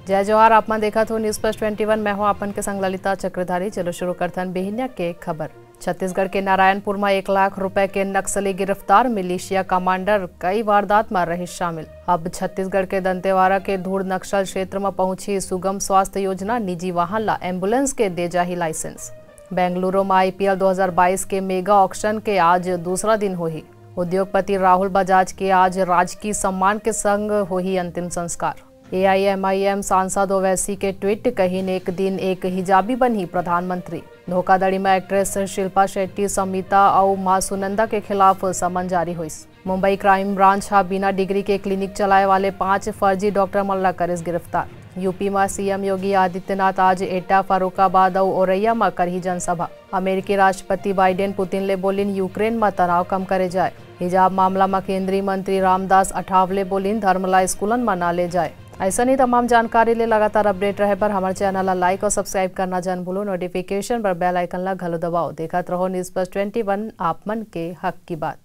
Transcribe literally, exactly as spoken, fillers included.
जय जोहार, आप मन देखत हो News Plus twenty one, मैं हूं आप मन के संग ललिता चक्रधारी। चलो शुरू करथन बिहिनिया के खबर। छत्तीसगढ़ के नारायणपुर म एक लाख रुपए के नक्सली गिरफ्तार, मिलिशिया कमांडर कई वारदात म रहिस शामिल। अब छत्तीसगढ़ के दंतेवाड़ा के धूड़ नक्सल क्षेत्र म पहुंची सुगम स्वास्थ्य योजना, निजी वाहन ला एम्बुलेंस के दे जाही लाइसेंस। बेंगलुरु म IPL दो हज़ार बाईस के मेगा ऑक्शन के आज दूसरा दिन होही। उद्योगपति राहुल बजाज के आज राजकीय सम्मान के संग होही अंतिम संस्कार। AIMIM सांसद ओवैसी के ट्वीट, कहिन एक दिन एक हिजाबी बनही प्रधानमंत्री। धोखाधड़ी म एक्ट्रेस शिल्पा शेट्टी, समिता अउ मां सुनंदा के खिलाफ समन जारी होइस। मुंबई क्राइम ब्रांच ह बिना डिग्री के क्लिनिक चलाए वाले पांच फर्जी डॉक्टर मन ला करिस गिरफ्तार। यूपी म CM योगी आदित्यनाथ आज एटा, फर्रुखाबाद अउ औरैया म करही जनसभा। अमेरिकी राष्ट्रपति बाइडेन पुतिन ले बोलिन यूक्रेन म तनाव कम करे जाए। हिजाब मामला म केंद्रीय मंत्री रामदास अठावले बोलिन धर्म ला स्कूलन म ना ले जाए। अइसन ही तमाम जानकारी ले लगातार अपडेट रहे बर हमर चैनल ला लाइक अउ सब्सक्राइब करना झन भूलो। नोटिफिकेशन बर बेल आइकन ला घलो दबाओ। देखत रहो News Plus twenty one, आप मन के हक की बात।